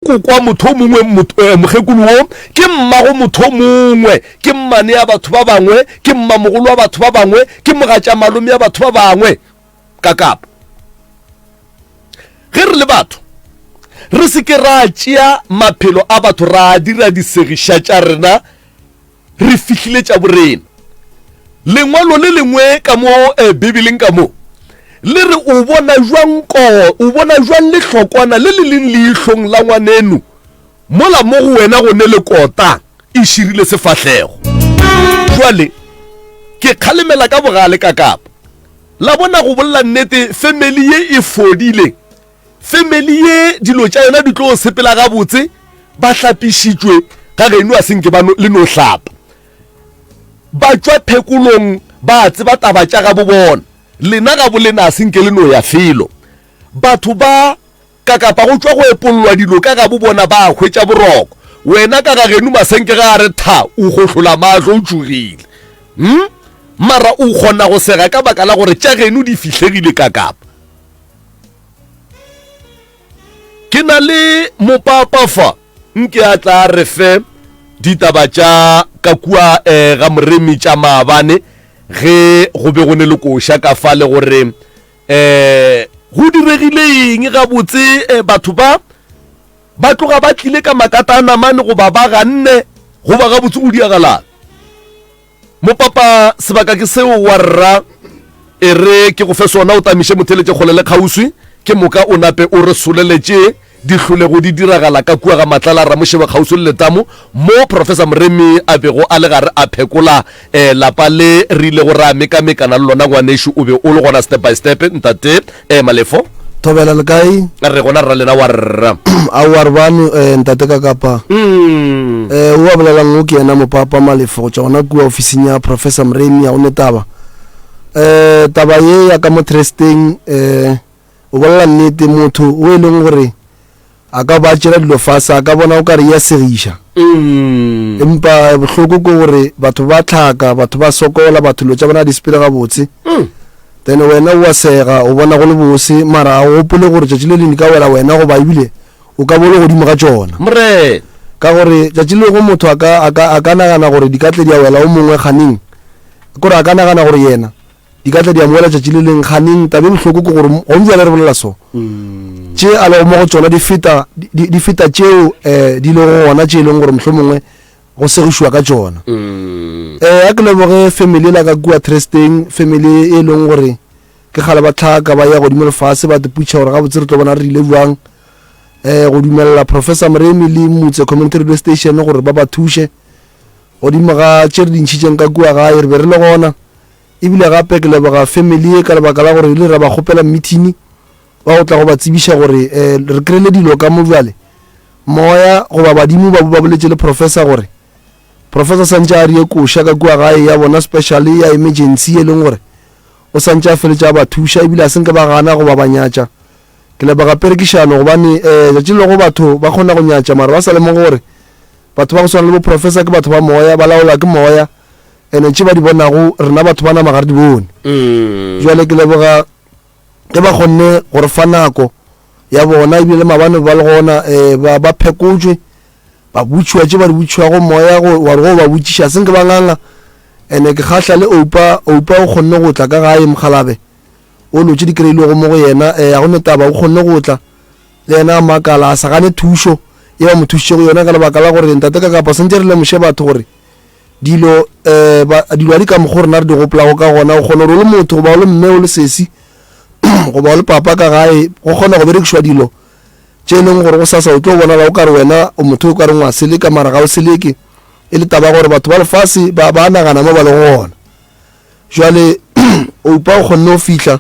kokwa motho o mongwe, mokgekolo wo ke mmago motho o mongwe, ke mmane ya batho ba bangwe, ke mmamogolo wa batho ba bangwe, ke mogatšamalome ya batho ba bangwe. Ka kapa. Ge re le batho, re se ke ra tšea maphelo a batho ra a dira disegiša tša rena re fihlile tša borena. Lengwalo le lengwe ka mo eh, Bibeleng ka mo le re o bona jwang ko o bona jwang lehlokwana le le leng leihlong la ngwaneno mola mo go wena go ne le kota e širile sefahlego. Jwale ke kgalemela ka bogale ka kapa la bona go bolela nnete family ye e fodile Family ye dilo tša yona di tlo sepela gabotse, ba hlapišitšwe, ga geno a senke ba no, le no hlapa. Ba tšwa phekolong, ba tseba taba tša gabo bona. Lena gabo lena a senke le no ya felo. Batho ba ka kapa go tšwa go epollwa dilo ka gabo bona ba hwetša boroko. Wena ka ga geno masenke ga a re tha, o gohlola mahlo o tšhogile. Hm? Mara o kgona go sega ka baka la gore tša geno di fihlegile ka kapa. Ke na le mopapa fa, nke a tla re fe ditaba tša ka kua eh, ga Moremi tša maabane ge go be go ne le koša ka fa le gore eh, go diregile eng gabotse eh, batho ba ba tloga ba tlile ka makata a namane goba ba ganne goba gabotse go diagalang. Mopapa, sebaka ke seo wa rra, e re ke go fe sona o tamiše motheletše kgole le kgauswi, ke moka o nape o re solele tše di hlolego di diragala ka kua ga Matlala Ramošeba kgauswi le letamo mo Professor Moremi a bego a le gare a phekola eh, lapa le re ilego ra mekamekana le lona ngwanešu o be o le gona step by step ntate eh, Malefo. Thobela le kae? Re gona rra lena wa rra. Aowa re bane eh, ntate ka kapa. Mm. Eh, o a bolelang o ke yena mopapa Malefo go tšwa gona kua ofising ya Professor Moremi a go ne taba. Eh, taba ye ya ka mo Tresteng eh, o bolela nnete motho o e leng gore A ka ba tšela dilo fase, a ka bona o ka re ya segiša. Empa bohloko ke gore batho ba tlhaka, batho ba sokola, batho dilo tša bona di sepele gabotse. Then wena o a sega, o bona go le bose, mara a o gopole gore tšatši le lengwe di ka wela wena goba ebile o ka bo le godimo ga tšona. Morena. Ka gore tšatši le lengwe motho a ka, a ka, a ka nagana gore di ka tle di a wela o mongwe kganeng, kore a ka nagana gore yena Di ka tla di amogela tšatši le leng ganeng. Taba e bohloko ke gore gong bjale re bolela so, tše a lego mo go tšona di feta, di, di feta tšeo um di lego gona tše e leng gore mohlomongwe go segišwa ka tšona. Um a ke leboge family la ka kua Tresteng, family e leng gore ke kgale ba tlhaka ba ya godimo lefase ba teputšha gore gabotse re tlo bona re ile bjang um go dumelela Professor Moremi le Motse Community Radio Station gore ba ba thuše godimo ga tše re di ntšhitšeng ka kua gae re be re le gona. Ebile gape ke leboga family ye ka lebaka la gore ile ra ba kgopela meeting wa go tla go ba tsebiša gore um re kry-ile dilo ka mo bjale moya goba badimo ba ba boletše le professor gore professor santše a rie koša ka kua gae ya bona special ya emergency e leng gore o santše a feletše a ba thuša ebile a senke ba gana goba ba nyatša. Ke leboga perekišano gobane um tšatši le go batho ba kgona go nyatša mara ba sa lemoge gore batho ba go swana le bo professor ke batho ba moya ba laolwa ke moya. Ene tše ba di bonago rena batho ba nama ga re di bone. Jwale ke leboga ge ba kgonne go re fa nako ya bona ebile le mabane ba le gona um ba ba phekotšwe ba botšiwa tše ba di botšiwago moya go wa re go ba botšiša se nke ba nganga ene ke kgahla le Oupa Oupa o kgonne go tla ka gae mokgalabe o lo tše di kry-ilwego mo go yena um ga go ne taba o kgonne go tla le yena a makala a sa gane thušo ye ba mo thušitšego yona ka lebaka la gore ntate ka kapa sentse re lemoše batho gore Dilo, eh, ba, dilo ga di ka mokgo rena re di gopolago ka gona. O kgona gore o le motho, goba o le mme, o le sesi, goba o le papa ka gae, go kgona go berekišwa dilo tše e leng gore go sasa o tlo bonala o ka re wena o motho o ka reng wa seleka, mara ga o seleke. E le taba ya gore batho ba lefase ba, ba nagana mo ba lego gona. Jwale Oupa o kgonne go fihla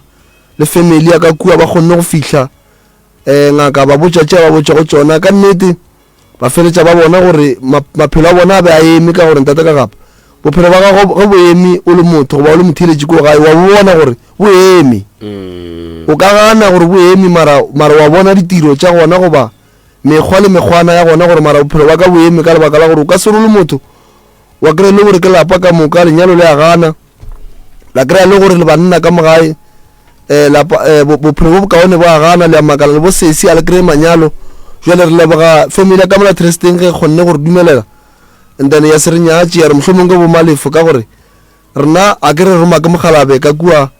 le family ya ka kua, ba kgonne go fihla um ngaka ba botša tše ba botšago tšona. Ka nnete Ba feletša ba bona gore maphelo a bona a be a eme ka gore ntate ka gapa bophelo ba gago ge bo eme o le motho goba o le motheeletši ko gae wa bo bona gore bo eme. O ka gana gore bo eme mara mara wa bona ditiro tša gona goba mekgwa le mekgwana ya gona gore mara bophelo ba ka bo eme ka lebaka la gore o ka se re o le motho wa kry-a le gore ke lapa ka moka lenyalo le a gana. La kry-a le gore le banna ka mo gae um lapa um bophelo bo bokaone bo a gana le a makala le bo sesi a le kry-e manyalo. Jwale re leboga family ya ka mola Tresteng ge e kgonne go re dumelela and then ya se re nyatše ya re mohlomong ke bo Malefo ka gore rena a ke re roma ke mogalabe ka kua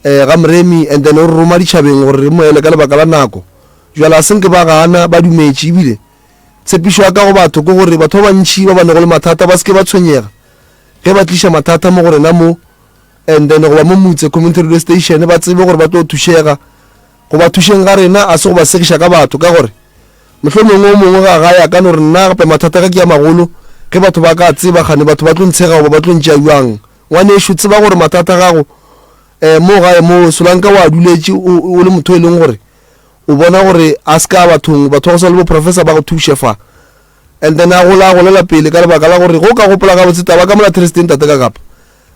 um ga Moremi and then o re roma ditšhabeng gore re mo ele ka lebaka la nako. Jwale a se nke ba gana ba dumetše ebile tshepišo ya ka go batho ke gore batho ba bantši ba ba nego le mathata ba se ke ba tshwenyega ge ba tliša mathata mo go rena mo and then goba mo Mutse Community Radio Station ba tsebe gore ba tlo thušega. Go ba thušeng ga rena a se go ba segiša ka batho ka gore mohlomongwe o mongwe ga gae a ka no re nna gape mathata ka ke a magolo ge batho ba ka tseba kgane batho ba tlo ntshega goba ba tlo ntšea bjang. Ngwanešu tseba gore mathata a gago um mo gae mo Solanka o a duletše o le motho e leng gore o bona gore a se ka bathong batho ba go swana le bo professor ba go thuše fa and then a gola a golela pele ka lebaka la gore ge o ka gopola gabotse taba ka mola Thresteng tate ka kapa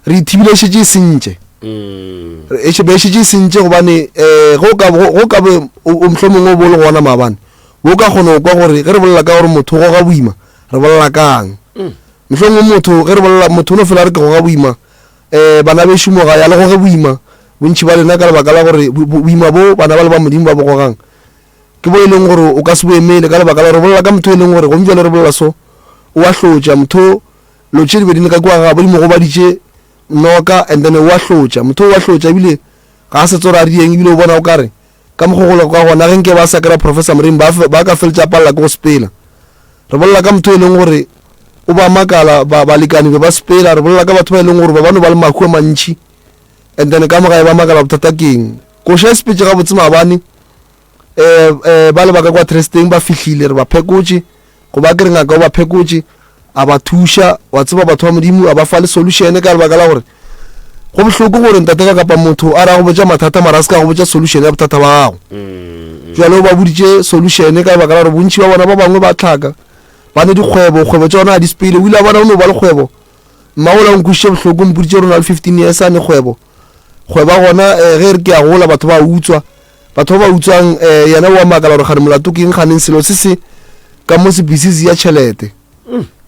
re ithibile e šetše e sentše e be e šetše e sentše gobane um ge o ka go ka be o mohlomongwe o bo o le gona maabane bo ka kgona go kwa gore ge re bolela ka gore motho o goga boima re bolela kang mohlomongwe motho ge re bolela motho o no fela re ke goga boima um bana bešo mo gae a le goge boima bontši ba lena ka lebaka la gore boima bo bana ba le ba modimo ba bo gogang ke bo e leng gore o ka se bo emele ka lebaka la gore bolela ka motho e leng gore gomme jale re bolela so o a hlotša motho lo tše di be di le ka kua gabo di mo gobaditše noka and then o a hlotša motho o a hlotša ebile ga a se tsore a rieng ebile o bona o kare ka mokgo go lego ka gona ge nke ba sa kry-a professor Moremi ba, ba ka feletša palela ke go sepela re bolela ka motho e leng gore o ba makala ba balekane be ba sepela re bolela ka batho ba e leng gore ba ba no ba le mahu a mantšhi and then ka mogae ba makala bothata keng koša e sepetše gabotse maabane um um ba le ba ka kwa Tresteng ba fihlile re ba phekotše Goba ke re ngaka o ba phekotše, a ba thuša, wa tseba batho ba Modimo a ba fa le solution ka lebaka la gore go bohloko gore ntate ka kapa motho a re a go botša mathata mara a se ka go botša solution ya bothata ba gago. Jwale o ba boditše solution ka lebaka la gore bontši ba bona ba bangwe ba tlhaka ba ne dikgwebo, kgwebo tša bona ga di sepele. O ile a bona o no ba le kgwebo, mma ola o nkwišitše bohloko, o mpoditše gore o na le 15 years a ne kgwebo. Kgwebo ya gona eh, ge e re ke a gola batho ba utswa. Batho ba ba utswang um yena o a makala gore gane molato ke eng ganeng selo se se ka mo se busy ya tšhelete.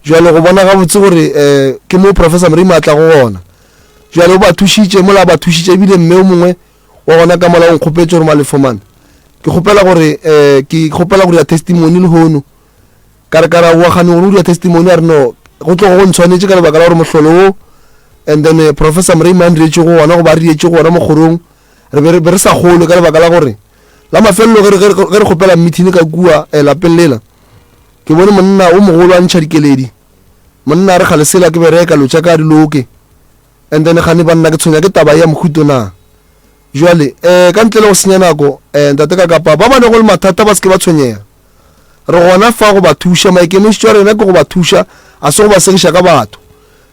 Jwale go bona gabotse gore um ke mo Professor Moremi a tlago gona. Jwale o ba thušitše mola a ba thušitše ebile mme o mongwe wa gona ka mola o nkgopetše gore Malefo man ke kgopela gore um ke kgopela go dira testimony lehono. Ka re ka re aowa gane gore o dira testimony a re no go tlogo go ntshwanetše ka lebaka la gore mohlolo wo and then eh, Professor Moremi a nrietšego gona goba a re rietšego gona mo kgorong re be re be re sa kgolwe ka lebaka la gore la mafelelo ge re ge re kgopela meeting ka kua eh, lapeng lela ke bone monna o mogolo a ntšha dikeledi monna a re kgale sela ke bereka lo tša ka di loke and then gane banna ke tshwenya ke taba ya mohuto na jwale eh ka ntle le go senya nako eh ntate ka kapa ba ba nego le mathata ba se ke ba tshwenyega re gona fa go ba thuša maikemišetšo a rena ke go ba thuša a se go ba segiša ka batho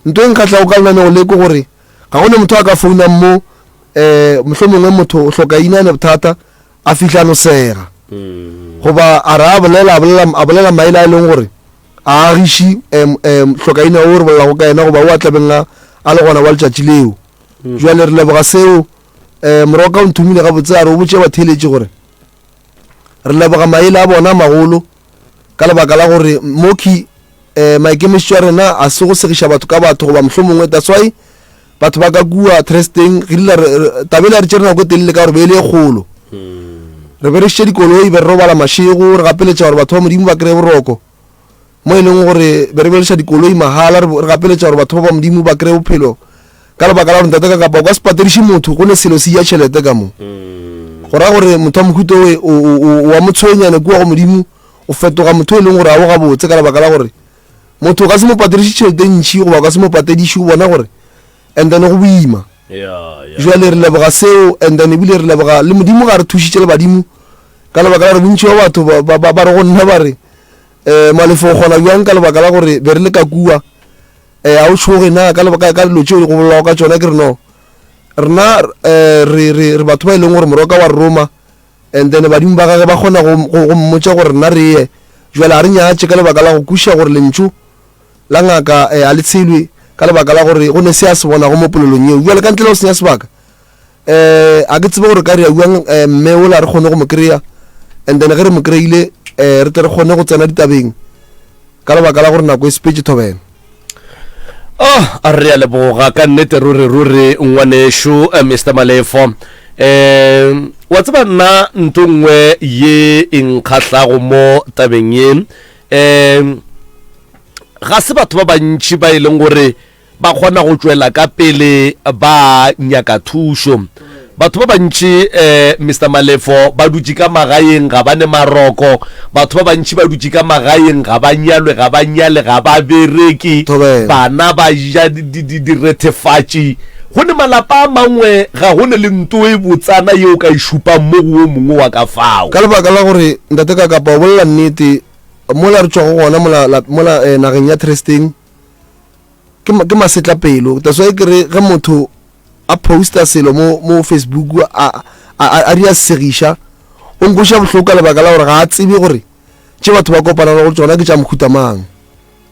nto e nkgahlago ka lenaneo le ke gore ga go ne motho a ka founang mo um mohlomongwe motho o hloka ina ne bothata a fihla no sega goba a re a bolela a bolela a bolela maele a e leng gore a agiši um um hlokaina o re bolelago ka yena goba o a tlabeng a a le gona wa letšatši leo jwale re leboga seo um moroka o nthomile gabotse a re o botše batheeletši gore re leboga maele a bona a magolo ka lebaka la gore moki um maikemišetšo a rena a se go segiša batho ka batho goba mohlomongwe that's why batho ba ka kua Tresteng re ile taba ele re tšere nako e telele ka gore be e le e kgolo re berešitše dikoloi be re robala mašego re gapeletša gore batho ba modimo ba kry-e boroko mo e leng gore be re bereša dikoloi mahala re gapeletša gore batho ba ba modimo ba kry-e bophelo ka lebaka la gore ntate ka kapa o ka se patediše motho go ne selo se ja tšhelete ka mo go raya gore motho wa mohuto o wa mo tshwenyane kua go modimo o fetoga motho e leng gore ga o gabotse ka lebaka la gore motho o ka se mo patediše tšhelete e ntšhi goba o ka se mo patediše o bona gore and then go boima jale re leboga seo and then ebile re leboga le modimo ga re thušitše le badimo ka lebaka la gore bontši ba batho ba re go nna ba re um malefo o kgona bjang ka lebaka la gore be re le ka kua um a o tšhoge na ka lebaka ka dilo tšeo go bolelago ka tšona ke re no rena um re batho ba e leng gore moroka wa roma And then badimo ba gage ba kgona go, go, go mmotša gore rena re ye. Jwale a re nyatše ka lebaka la go kwešiša gore lentšu la ngaka eh, a le tshelwe ka lebaka la gore go ne se a se bonago mo polelong yeo. Jwale ka ntle le go senya sebaka, eh, a ke tsebe gore ka re ya bjang eh, mme ola re kgone go mo kry-a. And then ge re mo kry-ile eh, re tle re kgone go tsena ditabeng ka lebaka la gore nako e sepetše thobela. Oh, a re a leboga ka nnete ruri ruri ngwanešu eh, Mr Malefo. Um wa tseba nna nto nngwe ye e nkgahlago mo tabeng ye, um ga se batho ba bantši ba e leng gore ba kgona go tšwela ka pele ba nyaka thušo. Batho ba bantši um Mister Malefo ba dutše ka magaeng ga ba ne maroko, batho ba bantši ba dutše ka magaeng ga ba nyalwe, ga ba nyale, ga ba bereke, bana ba ja direthefatši. Go ne malapa a mangwe ga go ne le nto e botsana ye o ka e šupang mo go wo mongwe wa ka fao. Ka lebaka la gore Ntate Kakapa o bolela nnete, mola re tšwago gona mola, mola eh, nageng ya Tresteng, ke, ke masetlapelo. That's why ke re ge motho a posta selo mo, mo Facebook a, a, a, a di a segiša, o nkweša bohloko ka lebaka la gore ga a tsebe gore tše batho ba kopanago go tšona ke tša mohuta mang.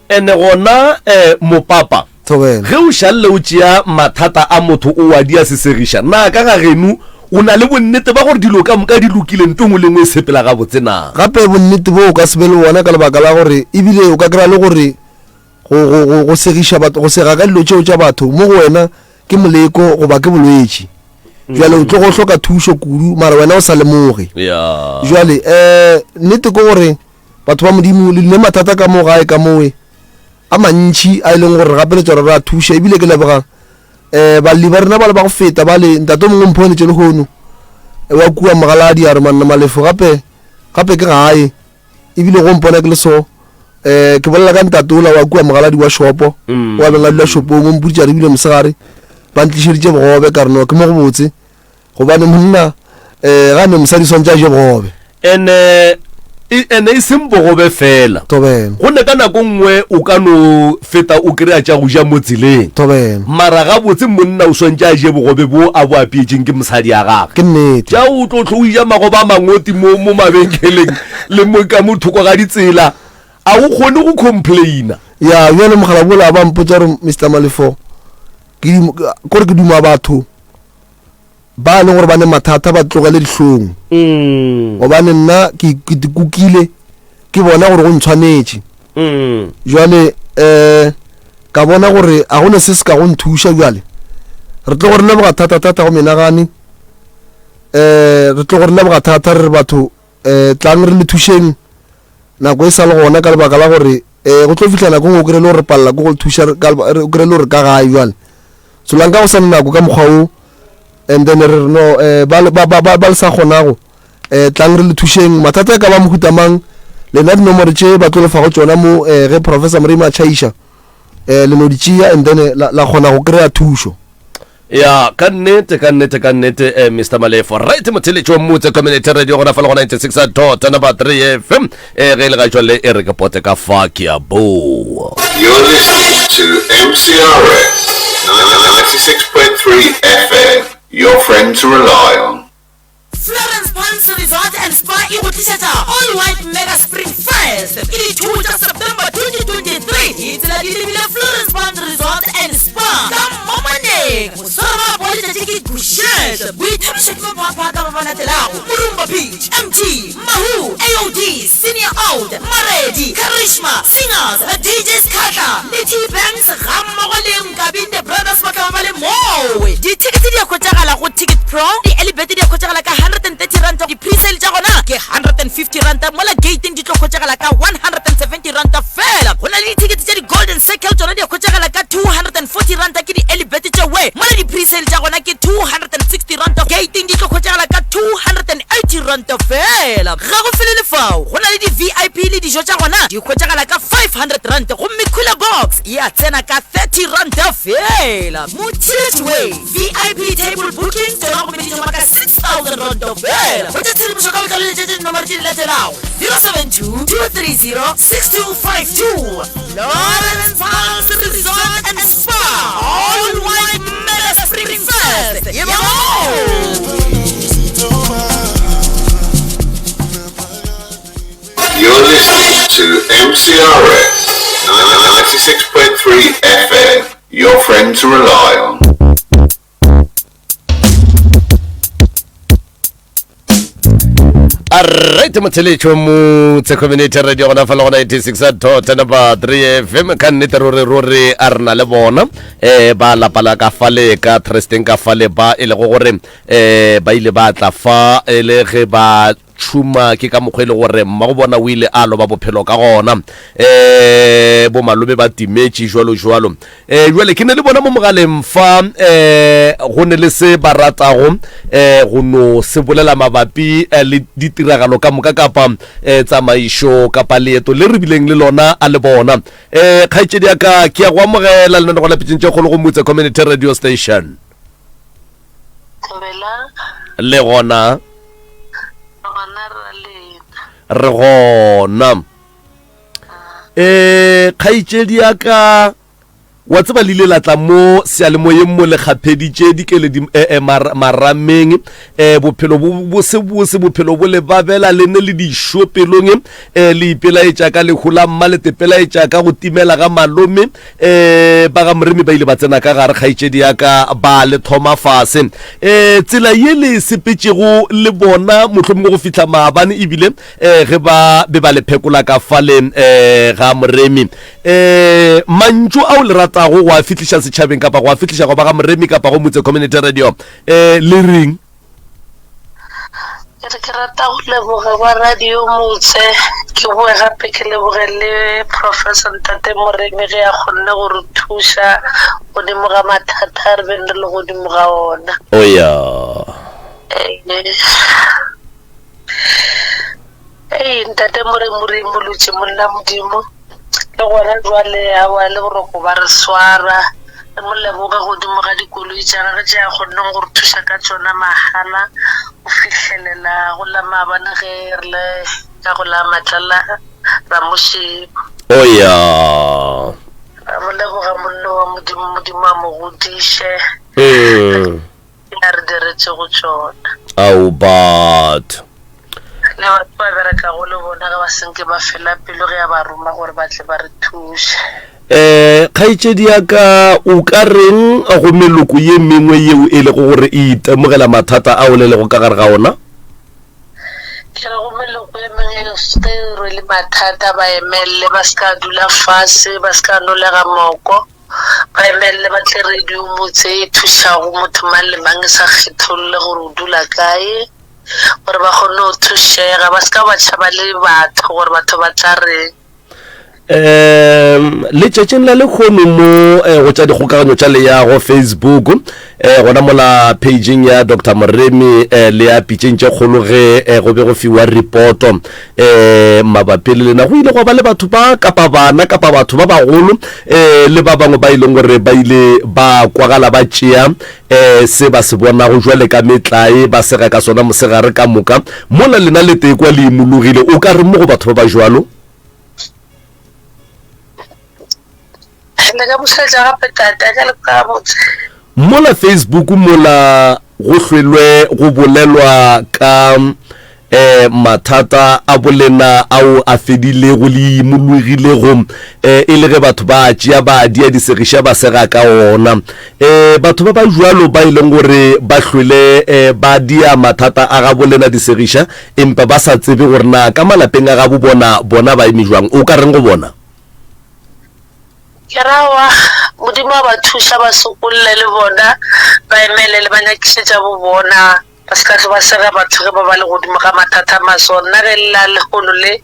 Ene gona eh, mopapa, Thobela. ge o šalle o tšea mathata a motho o wa di a sesegiša, na ka ga geno o na le bonnete ba gore dilo ka moka di lokile, nto engwe le engwe e sepela gabotse na? Gape bonnete bo o ka se be le bona ka lebaka la gore ebile o ka kry-a le gore go, go, go, go segiša batho, go sega ka dilo tšeo tša batho mo go wena ke moleko goba ke bolwetši. Bjale o tlogo hloka thušo kudu mara wena o sa lemoge. Yeah. Bjale eh, nnete ke gore Batho ba Modimo, le ne mathata ka mo gae ka mowe a mantši a e leng gore re gapeletša gore re a thuše. Ebile ke leboga um balli ba rena ba le ba go feta ba le ntate o mongwe o mphoneletše lehono wa kua Mogaladi a re manna Malefo gape gape ke gae ebile go mpona ke le so um ke bolela ka ntate ola wa kua Mogaladi wa shopo mm. wa beng a dula shopong o mpoditše a re ebile mosegare ba ntlišeditše bogobe ka re no ke mo go botse Gobane monna eh, ga ne mosadi swantše a je bogobe. Ene e, ene e seng bogobe fela. Thobela. Go ne ka nako nngwe o ka no feta o kry-a tša go ja mo tseleng. Thobela. Mara gabotse monna o swantše a je bogobe bo a bo apeetšeng ke mosadi ya gagwe. Ke nnete. Tša o tlo hlo o ja magobe a mangoti mo, mo mabenkeleng le mo ka mo thoko ga ditsela, a o kgone go complaina. Ya, bjale mogala bola ba mpotša gore Mister Malefo, ke, kore ke duma batho. Ba e leng gore ba ne mathata ba tlogele dihlong. Gobane nna ke ke kukile ke bona gore go ntshwanetše. Jwale um ka bona gore a go ne se se ka go nthuša bjale. Re tlo go re leboga thata-thata go menagane. Um re tlo go re leboga thata re re batho um tlang re le thušeng nako e sa le gona ka lebaka la gore um go tlo fihla nako nngwe o kry-e le gore re palela ke go le thuša o kry-e le gore ka gae bjale. Tsolang ka go sa le nako ka mokgwa wo and then re re no um ba ba ba ba le sa kgonago um tlang re le thušeng mathata e ka ba mohuta mang lena dinomoro tše ba tlo le fago tšona mo um ge Professor Moremi a tšhaiša um le no di tšea and then la, la kgona go kry-a thušo. Ya, ka nnete, ka nnete, ka nnete, eh, Mr. Malefo. Right, motheletši wa Mmutse Community Radio gona fa le go 96 dot number 3 FM. Eh, ge e le ga jwale e re ke pote ka fa ke a boa. You're listening to MCRS 96.3 FM, your friend to rely on. Florence Palms Resort and Spa e go tlišetša All White Mega Spring Fest. Ke di 2 tša September 2023. Ditsela di lebile Florence Palms Resort and Spa ka Momaneng. Moswaro wa bo letšatši ke Gushet. Boithabišo ke maphaphaka ba ba latelago, Murumba Beach, MT, Mahu, AOD, Senior Out, Maredi, Karishma, Singers, DJ Skhatla le T-Banks gammogo le Nkabinde Brothers ba tla ba ba le moo. Dithekete di a hwetšagala go Ticket Pro, di-early bird di a hwetšagala ka R130, di-presale tša gona ke R150 mola gating di tlo hwetšagala ka R170 feela. Go na le dithekete tša di-golden circle tšona di a hwetšagala ka R240 ke di-early bird tšewe mola di-presale tša gona ke R260, gating di tlo hwetšagala ka R280 feela. Ga go felele fao, go na le di-VIP le dijo tša gona di hwetšagala ka R500 gomme cooler box e a tsena ka R30 feela. Motheeletši we, VIP table booking tšona gomme di thoma ka R6000 feela. Hwetša tshedimošo ka botlalo letšetša dinomoro tše di latelago, 072 230 6252. Lawrence Palms Resort and Spa, All White Mega Spring Fest, ye ba moo! You're listening to MCRS 96.3 FM, your friend to rely on. Alright motheletšo motse community radio gona fa le gona 86 dot number 3 fm ka nnete ruri ruri a re na le bona eh ba lapa la ka fale ka Tresteng ka fale ba e lego gore eh ba ile ba tla fa e le ge ba tšhuma ke ka mokgwa e le gore mmago bona o ile a loba bophelo ka gona um bo malome ba timetše jwalo jwalo um jwale ke ne le bona mo mogaleng fa um go ne le se ba ratago um go no se bolela mabapi le ditiragalo ka moka kapa um tsamaišo kapa leeto le re bileng le lona a le bona um kgaetšedi ya ka ke ya go amogela lenanego la pitšeng tše kgolo go Motse Community Radio Station. Thobela. Le gona. Gona ra lena. Re gona. Eh kgaetšedi ya ka wa tseba le ile la tla mo seyalemoyeng mo le kgapheditše dikeledi eh, eh, mar, marameng eh, bophelo bo bo se bose bophelo bo le babela le ne le dišo pelong eh, le ipelaetša ka lehu la mma le tepelaetša ka go timela ga malome um ba ga Moremi ba ile ba tsena ka gare, kgaetšedi ya ka, ba le thoma fase. Um tsela ye le e sepetšego le bona, mohlomongwe go fihla maabane, ebile um ge ba be ba le phekola ka fale um ga Moremi. Um mantšu ao le ratago go a fihliša setšhabeng kapa go a fihliša go ba ga Moremi kapa go Motse Community Radio, um le reng? Ke re ke rata go leboga ba radio motse ke boe gape ke leboge le professor ntate Moremi ge a kgonne go re thuša godimo ga mathata a re beng re le godimo ga ona. O ya. Ee, ntate Moremi o re imolotše monna Modimo. Le gona jwale aowa le boroko ba re swara. Re mo leboge godimo ga dikoloi tša gagwe tše a kgonneng go re thuša ka tšona mahala go fihlelela go la maabane ge re le ka go la Matlala Ramošebo. O ya. Ra mo leboga monna wa Modimo, Modimo a mo godiše. Ke a re diretšego tšona. Ao batho. Le batho ba berekago le bona ge ba se nke ba fela pelo ge a ba roma gore ba tle ba re thuše. Um kgaetšedi ya ka, o ka reng go meloko ye mengwe yeo e lego gore e itemogela mathata ao le lego ka gare ga ona? Ke re go meloko e mengwe ge e rwele mathata ba emelele, ba se ka dula fase, ba se ka nolega moko. Ba emelele ba tle radio motse e thušago motho mang le mang e sa kgetholle gore o dula kae, gore ba kgone go thušega, ba se ka ba tšhaba le batho gore batho ba tla reng. Um letšatšing la lekgono mo eh, go tša dikgokaganyo tša leago Facebook eh, gona mola pageng ya Dr Moremi eh, le ya pitšeng tše kgolo ge eh, go be go fiwa ripoto eh mabapi le lena go ile gwa ba le batho ba kapa bana kapa batho ba bagolo eh le ba bangwe ba e leng gore ba ile ba kwagala ba tšea eh se ba se bonago jwale ka metlae ba sega ka sona mosegare ka moka mola lena le tekwa le imologile o ka re mo go batho ba ba jwalo Le ka bušetša gape tate a ka le kwa gabotse. Mola Facebook mola go hlwelwe go bolelwa ka eh mathata a bolena ao a fedilego le imologilego eh e le ge batho ba tšea ba dia disegiša ba sega ka ona eh batho ba ba jwalo ba e leng gore ba hlwele eh ba dia mathata a ga bolena disegiša empa ba sa tsebe gore na ka malapeng a gabo bona bona ba eme jwang o ka reng go bona? Ke ra wa Modimo a ba thuša ba sokolle le bona ba emelele ba nyakiše tša bo bona ba se ka tlo ba sega batho ge ba ba le godimo ga mathata a maso. Nna ge le la lehono le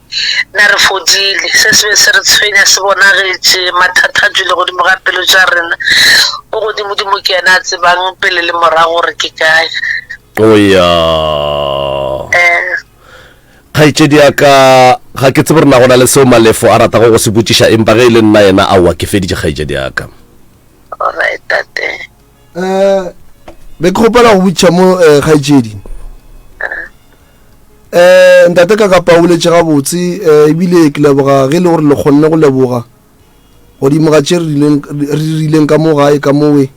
nna re fodile se se be se re tshwenya se bonagetše mathata a tšwile godimo ga pelo tša rena. O godimodimo ke yena a tsebang pele le morago gore ke kae. O ya. Eh. Kgaetšedi ya ka, ga ke tsebe gore na go na le seo Malefo a ratago go se botšiša, empa ge e le nna yena, aowa, ke feditše, kgaetšedi ya ka. Alright, tate. Eh, be ke kgopela go botšiša mo eh, kgaetšedi. Eh, ntate ka kapa o boletše gabotse eh, ebile ke leboga ge e le gore le kgonne go leboga godimo ga tše re rileng re rileng ka mo gae ka mowe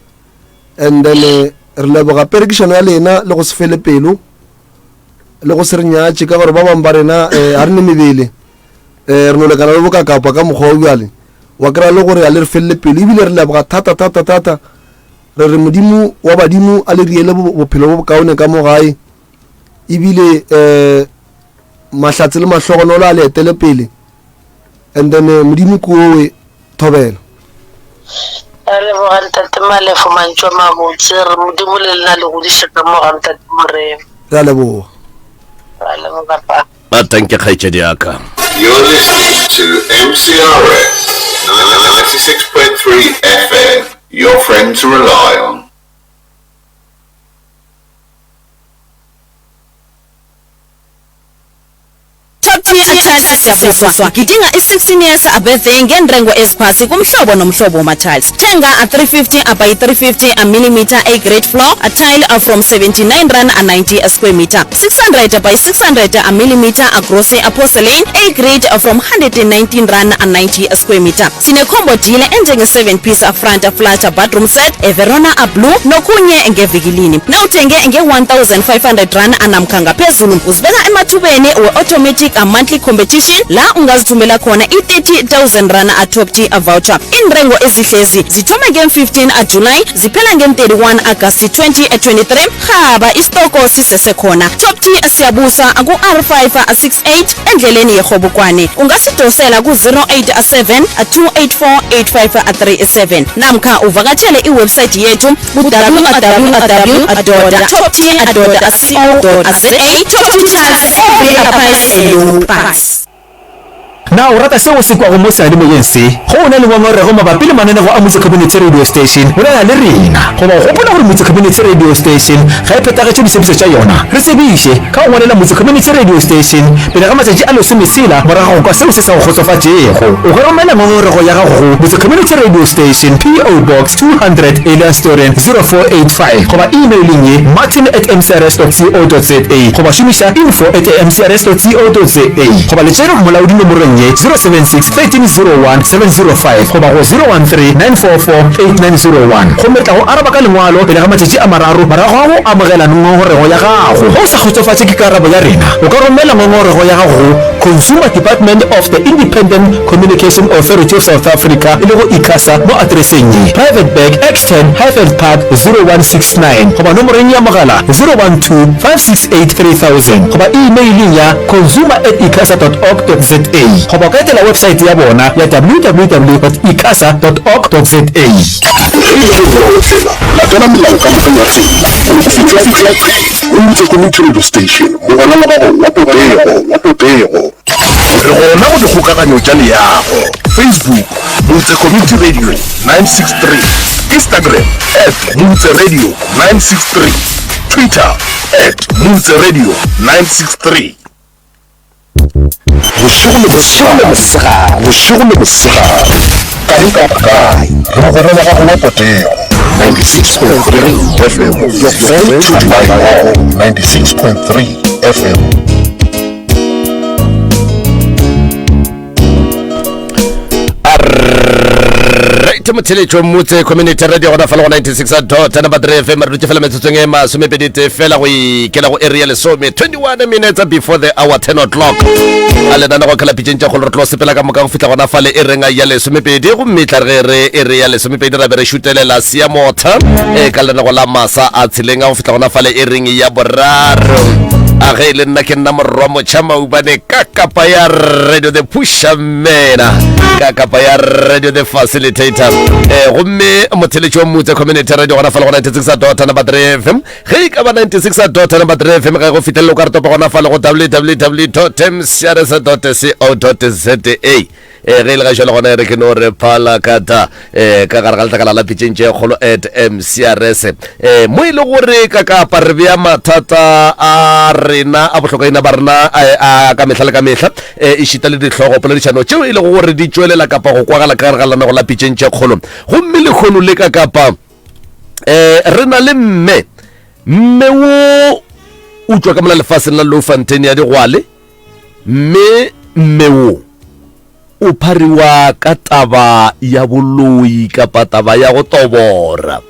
and then eh, re leboga perekišano ya lena le go se fele pelo le go se re nyatše ka gore ba bangwe ba rena um ga re ne mebele um re no lekana le bokakapa ka mokgwa o bjale wa kry-a le gore a le re felele pelo ebile re leboga thata thata thata re re modimo wa badimo a le riele bophelo bo bokaone ka mo gae ebile um. Mahlatse le mahlogonolo a le etele pele and then eh, Modimo ke owe thobela. Ra leboga ntate Malefo mantšu a mabotse re Modimo le lena le godiše ka mo ga ntate Morena. Re a leboga. Ra leboga pa. Ba tanke kgaetšedi ya ka. You're listening to MCRS 96.3 FM, your friend to rely on. Top Tier Tiles siyavuswa. Gidinga i-16 years birthday ngeentengo eziphasi kumhlobo nomhlobo wama-tiles. Thenga a 350 by 350 a millimeter A grade floor a tile a from 79 rand a 90 a square meter. 600 by 600 a millimeter a gross a porcelain A grade a from 119 rand a 90 a square meter. Sine combo deal enjenge 7 piece a front a flat a bathroom set e Verona a blue nokhunye ngevikilini. Nawuthenge nge-1500 rand namkha ngaphezulu uzibeka emathubeni we-automatic monthly competition la ungazithumbela khona i-30000 rand a-top t voucher. Iintengo ezihlezi zithoma nge-15 July ziphela nge-31 Agasti 2023. Rhaba isitoko sisesekhona. Top T siyabusa ku-R568 endleleni yeRhobukwane. Ungasidosela ku-087 284 8537 namkha uvakatshele iwebsite yethu ku-www.topt.co.za. Top T Tiles, every price a low price. Na o rata seo o se kwago mo seyalemoyeng se? Ge o na le ngongorego mabapi le mananego a Motse Community Radio Station, bolela le rena. Goba o gopola gore Motse Community Radio Station ga e phethagetše ditshepišo tša yona? Re tsebiše ka go ngwalela Motse Community Radio Station pele ga matšatši a lesometshela morago ga go kwa seo se sa go kgotsofatšego. O ka romela ngongorego ya gago go Motse Community Radio Station, PO Box 200, Eliastoren 0485 goba e-mailing ye martin at mcrs dot co dot za goba šomiša info at mcrs dot co dot za goba letšere molaodi nomorong ye 076 1301 705 goba go 013 944 8901 gomme re tla go araba ka lengwalo pele ga matšatši a mararo morago ga go amogela ngongorego ya gago. Ge o sa kgotsofatše ke karabo ya rena, o ka romela ngongorego ya gago go Consumer Department of the Independent Communication Authority of South Africa e lego ICASA mo atreseng ye, Private Bag, X10, Highveld Park, 0169 goba nomoreng ya mogala 012 568 3000 goba e-mailing ya consumer at icasa dot org dot za goba o ka etela websaete ya bona ya www dot icasa dot org dot za. Ge e le gore o a otsela, latela melao ka moka ya tsela gore o fihle go Motse Community Radio Station, mogwera wa gago wa potego, wa potego. Re gona go dikgokaganyo tša leago, Facebook, Motse Community Radio 963, Instagram, at Motse Radio 963, Twitter, at Motse Radio 963. Bošego le mosegare, bošego le mosegare, kae kapa kae, re mogwera wa gago wa potego. 96.3 FM, your friend to rely on. 96.3 FM. Right, motheletšo motse community radio gona fela go 96 dot number 3 fm re dutše fela metsotsong e masomepedi tee fela go ikela go area lesome 21 minutes before the hour 10 o'clock a lenane go kgela pitšeng tša kgolo re tlo sepela ka moka go fihla gona fale e reng ya lesomepedi gomme tla re ge re e re ya lesomepedi ra be re šutelela siamotha e ka lenago la masa a tsheleng a go fihla gona fale e reng ya boraro a ge e le nna ke nna morwa motšha maubane ka kapa ya radio the pusha mena ka kapa ya radio the facilitator eh gomme motheletši wa motse community radio gona fale go 96 dot number 3 fm ge e ka ba 96 dot number 3 fm ga e go fitlhelele o ka re topa gona fale go www dot mcrs dot co dot za E, ge e le ga jale gona e re ke no re phalakata e, ka gare ga letlakala la pitšeng tše kgolo at mcrs e, mo e le gore ka kapa re bea mathata a rena a bohlokaina ba rena a ka mehla le ka mehla e, ešita le dihlogo poledišano tšeo e lego gore di tšwelela kapa go kwagala ka gare ga lenanego la pitšeng tše kgolo gomme lekgono le ka kapa e, re na le mme mme wo o tšwa ka mola lefaseng la Loufontein ya digwale Mme mme wo o phariwa ka taba ya boloi kapa taba ya go tobora.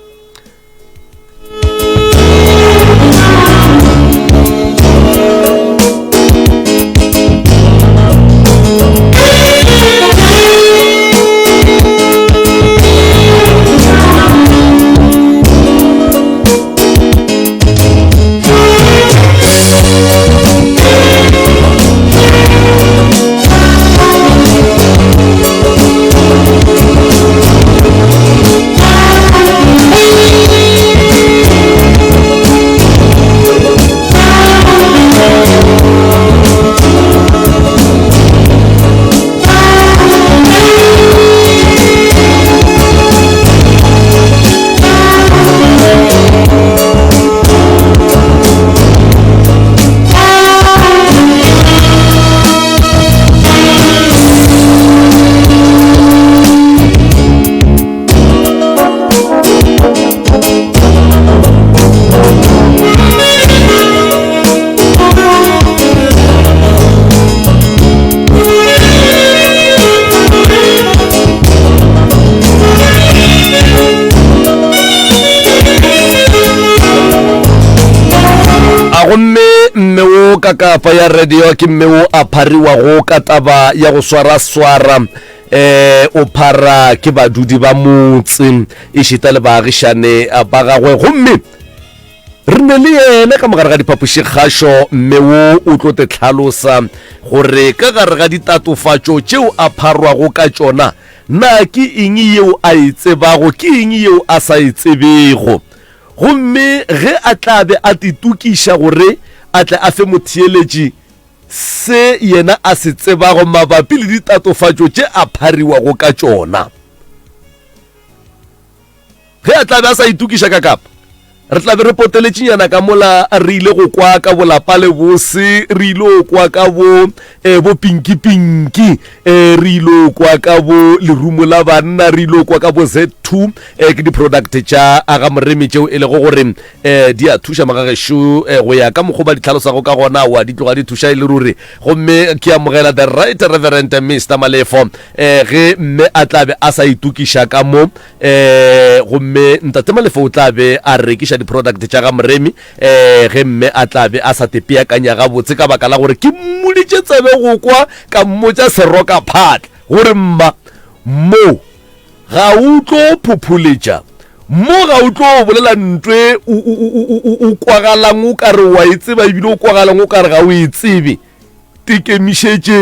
Kakapa ya radio ke mme o a phariwago ka taba ya go swara swara eh o phara ke badudi ba motse ešita le baagišane ba gagwe gomme re ne le yena ka mogare ga diphapošikgašo mme wo o tlo te tlhalosa gore ka gare ga ditatofatšo tšeo a pharwago ka tšona na ke eng yeo a e tsebago ke eng yeo a sa e tsebego Gomme ge a tla be a titokiša gore a tle a fe motheeletši se yena a se tsebago mabapi le ditatofatšo tše a phariwago ka tšona. Ge a tla be a sa itokiša ka kapa, re tla be re poteletšenyana ka mola re ile go kwa ka bolapa le bose, re ile go kwa ka bo eh, bo pinki-pinki, eh, re ile go kwa ka bo lerumo la banna, re ile go kwa ka bo Z2, eh, ke di-product tša aga moremi tšeo e lego gore um di a thuša magagešo eh, go ya ka mokgwa ba di tlhalosago ka gona wa di tloga di thuša e le ruri gomme ke amogela the right reverend Mr Malefo um ge mme a tla be a sa itokiša ka mo um gomme ntate Malefo o tla be a rekiša di-product tša ga moremi um ge mme a tla be a sa tepeakanya gabotse ka baka la gore ke mmoditše tsebe go kwa ka mmotša seroka phatla gore mma mo Ga o tlo phopholetša mo, ga o tlo bolela ntwe o, o, o, o, o, o kwagalang o ka re wa e tseba ebile o kwagalang o ka re ga o e tsebe. Tekemišetše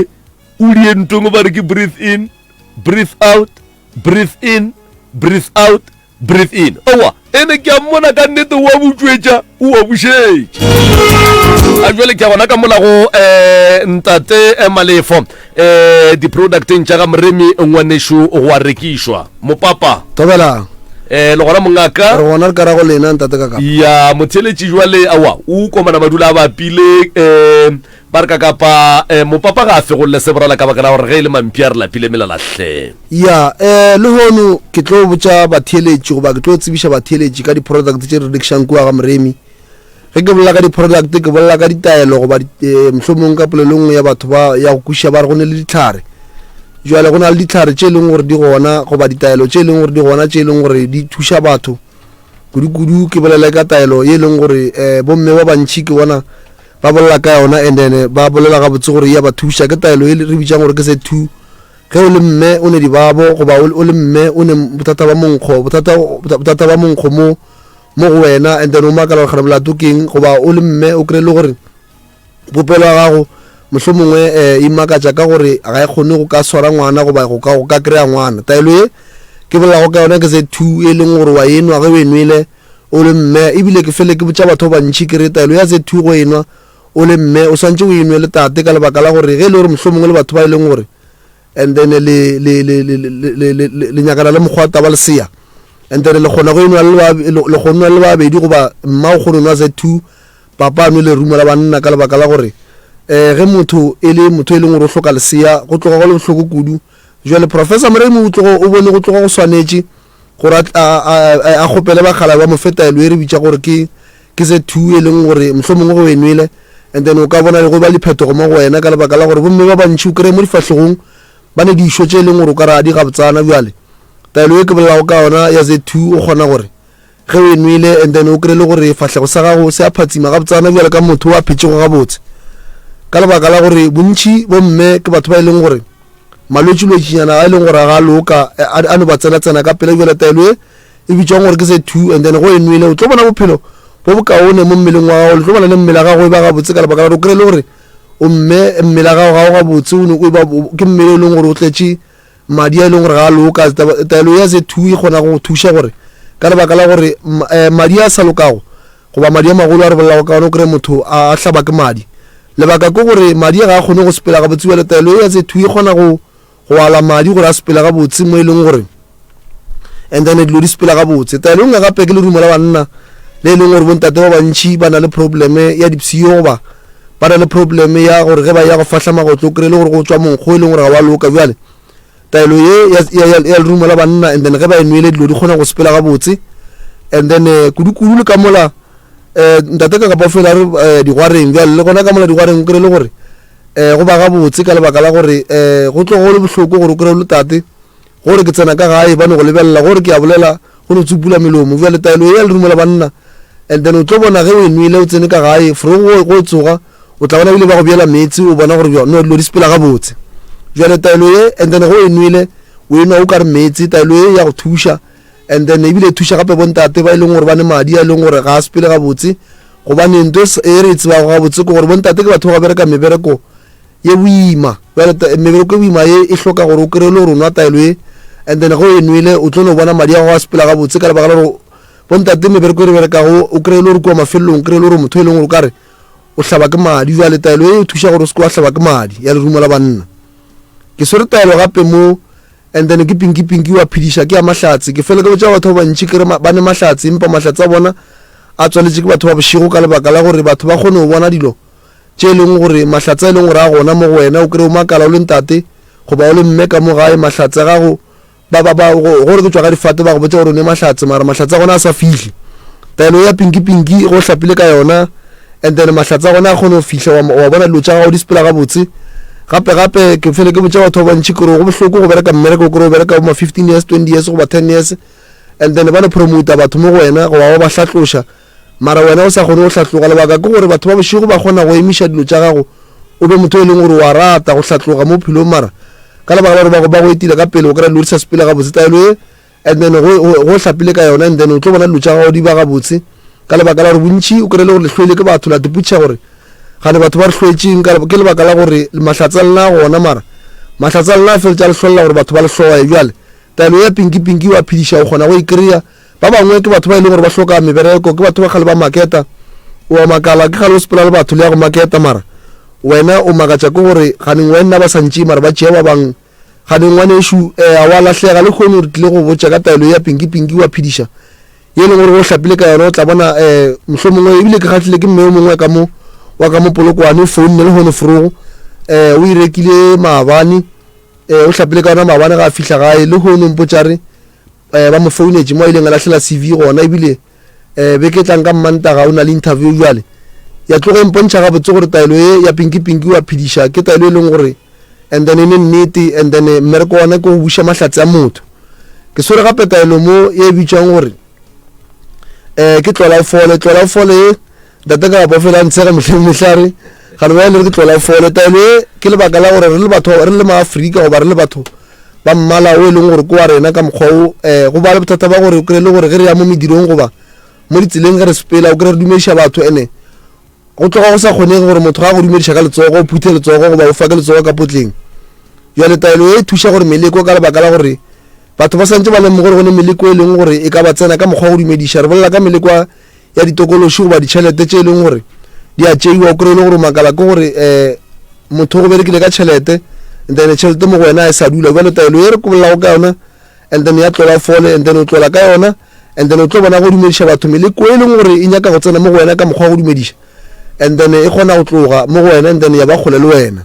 o die ntweng o ba re ke breathe in, breathe out, breathe in, breathe out, breathe in. Owa, ene ke a mmona ka nnete o a butšwetša, o a bušetša. A jwale ke a gona ka mola go um ntate eh, Malefo um di-producteng tša ga Moremi ngwanešu go a rekišwa. Mopapa. Thobela. Eh, le gona mongaka. Re gona re ka ra go lena ntate ka kapa. Ya motheletši jwale awa o komana madula a bapile um Ba re kakapa eh, mopapa ga a fegolle seborala ka baka la gore ge e le mampia re lapile melala hle. Ya, eh, lehono ke tlo botša batheeletši goba ke tlo tsebiša batheeletši ka di-product tše re rekišang kua ga Moremi. Ge ke bolela ka di-product ke bolela ka ditaelo goba eh, mohlomong ka polelo e nngwe ya batho ba ya go kwešiša ba re go ne le ditlhare. Jwale go na le ditlhare tše e leng gore di gona goba ditaelo tše e leng gore di gona tše e leng gore di thuša batho kudu-kudu. Ke bolele ka taelo ye e leng gore eh, bomme ba bantši ke bona Ba bolela ka yona and then ba bolela gabotse gore e ya ba thuša. Ke taelo e re bitsang gore ke se two. Ge o le mme o ne dibabo goba o le mme o ne bothata ba monkgo, bothata bothata ba monkgo mo mo go wena and then o makala gore kgane molato ke eng goba o le mme o kry-e le gore popelo ya gago mohlomongwe um e makatša ka gore ga e kgone go ka swara ngwana goba go ka go ka kry-a ngwana. Taelo e ke bolelago ka yona ke se two e leng gore wa enwa ge o e nwele o le mme ebile ke fele ke botša batho ba bantši ke re taelo ya Z2 go enwa o le mme o swantše o enwe le tate ka lebaka la gore ge e le gore mohlomongwe le batho ba e leng gore and then le le le le le le le nyakana le mokgwa taba lesea and then le kgona go enwa le ba le kgona le babedi goba mma o kgona nwa Z2 papa a nwe lerumo la banna ka lebaka la gore eh ge motho e le motho e leng gore o hloka lesea go tloga go le bohloko kudu jwale professor Moremi o tlogo o bone go tloga go swanetše gore a, a, a, a kgopele bakgalabje ba mo fe taelo e re bitša gore ke ke se two e leng gore mohlomongwe go e nwele and then o ka bona le go ba le phetogo mo go wena ka lebaka la gore bomme ba bantši o kry-e mo difahlegong ba ne dišo tše e leng gore o ka re a di gabotsana bjale taelo e ke bolelago ka yona ya z two o kgona gore ge o e nwele and then o kry-e le gore fahlego sa gago se a phatsima gabotsana bjale ka motho o a phetšego gabotse ka lebaka la gore bontši bomme ke batho ba e leng gore Malwetšilwetšinyana a e leng gore ga a loka a no ba tsena-tsena ka pela. Bjale taelo e e bitšwang gore ke se two and then go e nwele o tlo bona bophelo bo bokaone mo mmeleng wa gago, le tlo bona le mmele wa gago e ba gabotse ka lebaka la gore o kry-e le gore o mme mmele wa gago ga o gabotse o ne o ba ke mmele o leng gore o tletše madi a e leng gore ga a loka. Taelo ya se two e kgona go thuša gore ka lebaka la gore madi a sa lokago goba madi a magolo a re bolelago ka ona o kry-e motho a hlaba ke madi. Lebaka ke gore madi ga a kgone go sepela gabotse bjale taelo ye ya tse two e kgona go go ala madi gore a sepele gabotse mo e leng gore and then dilo di sepela gabotse. Taelo e nngwe gape ke lerumo la banna le e leng gore bontate ba bantši ba na le probleme ya dipshio goba ba na le probleme ya gore ge ba ya go fahla magotlo o kry-e le gore go tšwa monkgo e leng gore ga wa loka bjale taelo ye ya, ya, ya, ya lerumo la banna and then ge ba e nwele dilo di kgona go sepela gabotse and then eh, kudu-kudu le ka mola eh, ntate ka kapa fela re eh, digwareng bjale le gona ka mola digwareng o kry le gore eh, go ba gabotse ka lebaka la gore eh, go tloga go le bohloko gore o kry le tate gore ke tsena ka gae ba no go lebelela gore ke a bolela go no tsupula melomo bjale taelo ye ya lerumo la banna and then o tlo bona ge o e nwele o tsene ka gae fro go tsoga. O tla bona ebile ba go beela meetse, o bona gore no dilo di sepela gabotse. Bjale taelo ye, and then ge o e nwele, o e nwa o ka re meetse, taelo ye ya go thuša. And then ebile e thuša gape bontate ba e leng gore ba ne madi a e leng gore ga a sepele gabotse. Gobane nto e re e tsebago gabotse ke gore bontate ke batho ba go bereka mebereko ye boima. Bjale mebereko e boima ye e hloka gore o kry-e le gore o nwa taelo ye, and then ge o e nwele o tlo no bona madi a gago a sepela gabotse ka lebaka la gore bontate mebereko e re berekago o kry-e le gore kua mafelelong o kry-e le gore motho e leng gore o ka re o hlaba ke madi. Bjale taelo ye e thuša gore o se ke wa hlaba ke madi ya lerumo la banna. Ke swere taelo gape mo and then ke pinki pinki wa phediša ke ya mahlatse. Ke fele ke botša batho ba bantši ke re ba ne mahlatse empa mahlatse a bona a tswaletše ke batho ba bošego ka lebaka la gore batho ba kgone go bona dilo tše e leng gore mahlatse a e leng gore a gona mo go wena o kry o makala o le ntate goba o le mme ka mo gae mahlatse a gago Ba, ba, ba, go, gore ke tšwa ka difate, ba go botša gore o ne mahlatse, mara mahlatse a gona a sa fihle. Taelo ya pinki-pinki, ge o hlapile ka yona, and then mahlatse a gona a kgone go fihla, wa, wa bona dilo tša gago di sepela gabotse. Gape, gape, ke fele ke botša batho ba bantši ke re go bohloko go bereka mmereko, o kry o bereka bo ma 15 years, 20 years goba 10 years, and then ba no promota batho mo go wena goba ba ba hlatloša, mara wena o sa kgone go hlatloga. Lebaka ke gore batho ba bošego ba kgona go emiša dilo tša gago, o be motho e leng gore wa rata go hlatloga mo bophelong, mara ka lebaka la gore ba go ba go etile ka pele o kry-a dilo di sa sepele gabotse. Taelo ye and then go, go, go hlapile ka yona and then o tlo bona dilo tša gago di ba gabotse ka lebaka la gore bontši o kry-e le gore le hloile ke batho, la tipotšiša gore gane batho ba re hloetšeng ka, ke lebaka la gore mahlatse a lena a gona, mara mahlatse a lena a feletša a le hlolela gore batho ba le hloye. Bjale Taelo ya pinki pinki wa phediša o kgona go e kry-a. Ba bangwe ke batho ba e leng gore ba hloka mebereko, ke batho ba kgale ba maketa. O a makala, ke kgale o sepela le batho le ya go maketa mara wena o makatša ke gore ganeng wenna ba sa ntšee mara ba tšea ba bang. Ganeng ngwanešu eh, a wa lahlega lehono re tlile go botša ka taelo ya pinki pinki wa phediša ye e leng gore o hlapile ka yona o tla bona eh, mohlomongwe ebile ke kgahlile ke mme yo mongwe ka mo wa ka mo Polokwane o founne lehono forogo eh, o e rekile maabane. Ee, o hlapile ka yona maabane ga a fihla gae. Lehono mpotša re eh, ba mo founetše mo a ileng a lahlela CV gona ebile eh, beke e tlang ka Mmantaga o na le interview bjale. Ya tloga e mpontšha gabotse gore taelo ye ya Pinki Pinki wa phediša ke taelo e leng gore and then e ne nnete and then mmereko wa ona ke go buša mahlatse a motho. Ke swere gape taelo mo ye e bitšwang gore eh ke tlola o fole, tlola o fole ye Ntate ka ba fela ntshega mehleng mehlare ga le le re ke tlola fole. Taelo e ke lebaka la gore re le batho re le maAfrika goba re le batho ba mmala o e leng gore ke wa rena ka mokgwa o um go ba le bothata ba gore o kry-e le gore ge re ya mo medirong goba mo ditseleng ge re sepela o kry-e re dumediša batho ene go tloga go sa kgonege gore motho ga a go dumediša ka letsogo o phuthe letsogo goba o fake letsogo ka potleng. Bjale taelo e e thuša gore meleko ka lebaka la gore batho ba santse ba lemoge gore go ne meleko e leng gore e ka ba tsena ka mokgwa wa go dumediša. Re bolela ka meleko ya ditokološi goba ditšhelete tše e leng gore di a tšeiwa, o kry-e le gore o makala ke gore um motho o go berekile ka tšhelete and then tšhelete mo go wena e sa dula. Bjalo taelo ye re bolelago ka yona and then ya tlola fole and then o tlola ka yona and then o tlo bona go dumediša batho meleko e leng gore e nyaka go tsena mo go wena ka mokgwa wa go dumediša and then e kgona go tloga mo go wena and then ya ba kgole le wena.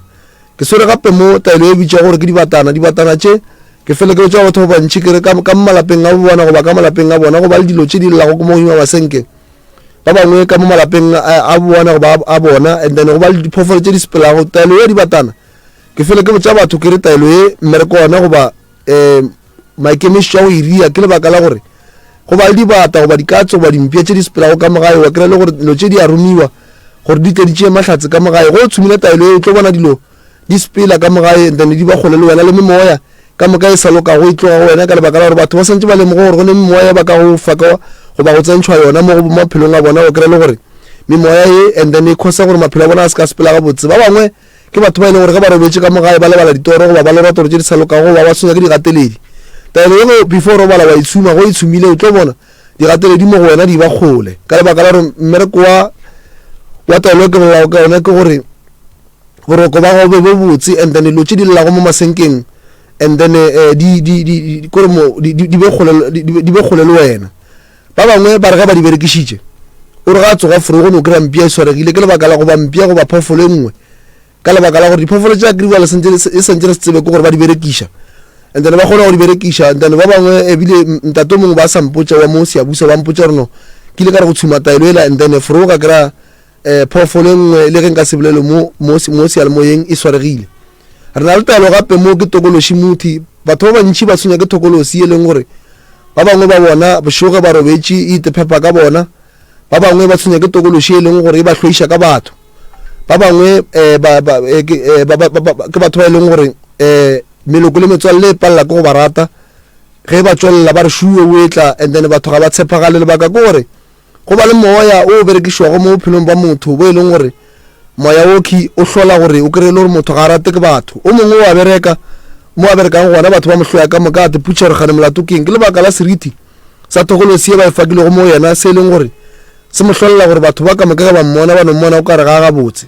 Ke swere gape mo taelo e bitšwago gore ke dibatana. Dibatana tše, ke fele ke botša batho ba bantši ke re ka, ka malapeng a bona goba ka malapeng a bona go ba le dilo tše di llago mo godimo ga masenke. Ba bangwe ka mo malapeng a, a bona goba a, a bona and then go ba le diphoofolo tše di sepelago. Taelo ya dibatana, ke fele ke botša batho ke re taelo ye mmereko wa yona goba um maikemišetšo a go e ria ke lebaka la gore go ba le dibata goba dikatse goba dimpša tše di sepelago ka mo gae, wa kry-a le gore dilo tše di a romiwa gore di tle di tšee mahlatse ka mo gae. Ge o tshumile taelo ye o tlo bona dilo di sepela ka mo gae and then di ba kgole le wena le memoya ka moka e sa lokago e tloga go wena ka lebaka la gore batho ba santše ba lemoge gore go ne memoya ba ka go fa ka goba go tsentšhwa yona mo go maphelong a bona, wa kry-a le gore memoya ye and then e causa gore maphelo a bona a se ka sepela gabotse. Ba bangwe Ke batho ba e leng gore ge ba robetše ka mo gae ba lebala ditoro goba ba lora toro tše di sa lokago goba ba tshwenywa ke digateledi. Taelo ye ge before o robala wa e tshuma, ge o e tshumile o tlo bona digateledi mo go wena di ba kgole ka lebaka la gore mmereko wa wa taelo e ke bolelago ka yona ke gore boroko ba gago be bo botse and then dilo tše di llago mo masenkeng and then eh, di di di kore mo di di be kgole di be kgole le wena. Ba bangwe ba re ge ba di berekišitše, o re ge a tsoga forogo no kry-a mpša e swaregile ke lebaka la goba mpša goba phoofolo e nngwe ka lebaka la gore diphoofolo tša kry-iwa le santse e santse re se tsebe ke gore ba di berekiša and then ba kgona go di berekiša and then ba bangwe ebile ntate o mongwe ba sa mpotša wa mo Siabusa ba mpotša gore no ke ile ka re go tshuma taelo ela and then forogo ka kry-a um phoofolo e nngwe le ge nka se bolele mo mo mo seyalemoyeng e swaregile. Re na le taelo gape mo ke tokološi muthi. Batho ba bantši ba tshwenya ke thokolosi e leng gore ba bangwe ba bona bošego ge ba robetše e itephepa ka bona. Ba bangwe ba tshwenya ke tokološi e leng gore e ba hloiša ka batho. Ba bangwe um ba, ba, eh, ke, eh, ba, ba, ba, ba, ke batho ba e leng gore um meloko le metswalle e palela ke go ba rata. Ge ba tšwelela ba re šuwe o etla, and then batho ga ba tshepagale. Lebaka ke gore go ba le moya o berekišwago mo bophelong bja motho bo e leng gore moya wo key o hlola gore o kry-e le gore motho ga a rate ke batho. O mongwe o a bereka mo a berekang gona batho ba mo hloya ka moka a te putša gore gane molato keng. Ke lebaka la seriti sa thokolosi ye ba e fakilego mo go yena se e leng gore se mo hlolela gore batho ba ka moka ge ba mmona ba no mmona o kare ga a gabotse.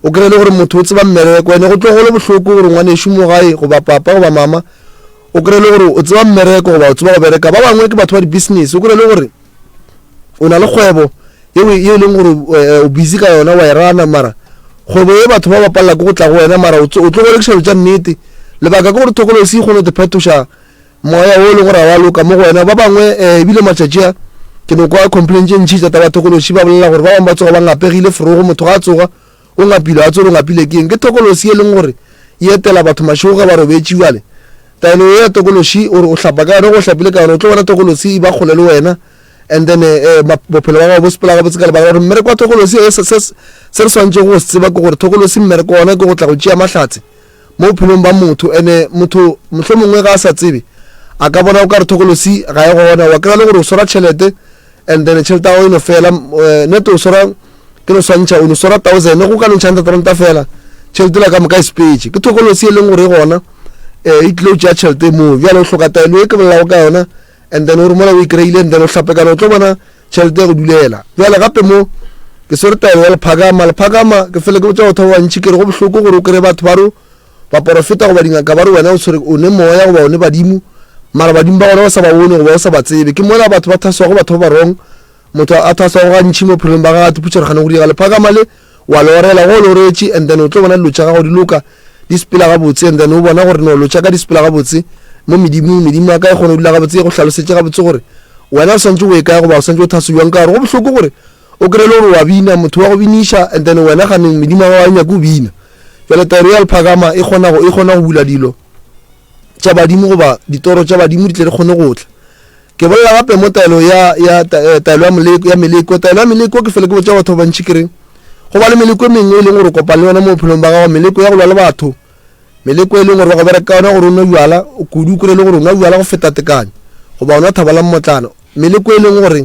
O kry-e le gore motho o tseba mmereko ene go tlo go le bohloko gore ngwanešu mo gae goba papa goba mama o kry-e le gore o tseba mmereko goba o tseba go bereka. Ba bangwe ke batho ba di-business o kry-e le gore o na le kgwebo yeo e leng gore eh, o busy ka yona wa e rana mara kgwebo ye batho ba bapalela ke go tla go wena mara o tlo go rekiša dilo tša nnete. Lebaka ke gore thokolosi e kgone go te phetoša moya wo e leng gore ga wa loka mo go wena. Ba bangwe um ebile matšatši a ke no kwa complain tše ntšhi tša taba thokološi ba bolela gore ba bangwe ba tsoga ba ngapegile forogo motho ga a tsoga o ngapile a tsore o ngapile ke eng ke thokolosi e leng gore e etela batho mašego ge ba robetše bjale taelo ye ya tokološi o re o hlapa ka yona go hlapile ka yona o tlo bona tokolosi e ba kgole le wena and then eh, bophelo ba gago bo sepela gabotse ka lebaka la gore mmereko wa thokolosi eh, se re swanetšego go se tseba ke gore thokolosi mmereko wa ona ke go tla go tšea mahlatse mo bophelong ba motho ene motho mohlomongwe ga a sa tsebe a ka bona o ka re thokolosi ga e gona wa kry-a le gore o swara tšhelete and then tšhelete ya gago e no fela eh, nete o swara ke no swantšha o no swara thousand go ka no ntšha hundred ranta fela tšhelete la ka moka e sepetše ke thokolosi e leng gore e gona um e tlile o tšea tšhelete moo bjale o hloka taelo e ke bolelago ka yona and then o re mola o e kry-ile and then o hlape kana o tlo bona tšhelete ya go dulela bjale gape mo ke swere taelo ya lephakama lephakama ke fele ke botša batho ba bantši ke re go bohloko gore o kry-e batho ba ro baporofeta goba dingaka ba re wena o tshwere o ne moya goba o ne badimo mara badimo ba gona o sa ba bone goba o sa ba tsebe ke mola batho ba thaswago batho ba ba wrong motho a thaswago gantši mo bophelong ba gagwe a tipotša gore gane go diega lephakama le wa le orela go le oretše and then o tlo bona dilo tša gago di loka di sepela gabotse and then o bona gore no lo tša ka di sepela gabotse mo medimong medimo ya ka e kgone go dula gabotse e go hlalosetše gabotse gore wena o swantše o ye kae goba o swantše o thase bjang ka gore go bohloko gore o kry-e le gore wa bina motho wa go biniša and then wena ganeng medimo ya gago ga e nyake o bina jale taelo ya lephakama e kgona go e kgona go bula dilo tša badimo goba ditoro tša badimo di tle di kgone go tla Ke bolela gape mo taelo ya, ya, eh, taelo ya moleko, ya meleko. Taelo ya meleko, ke fele ke botša batho ba bantši ke re, go ba le meleko e mengwe e leng gore o kopana le yona mo bophelong ba gago, meleko ya go lwa le batho, meleko e leng gore ba go bereka ka yona gore o nwe bjala kudu, o kry-e le gore o nwa bjala go feta tekanyo, goba o nwa thaba la mmotlana. Meleko e leng gore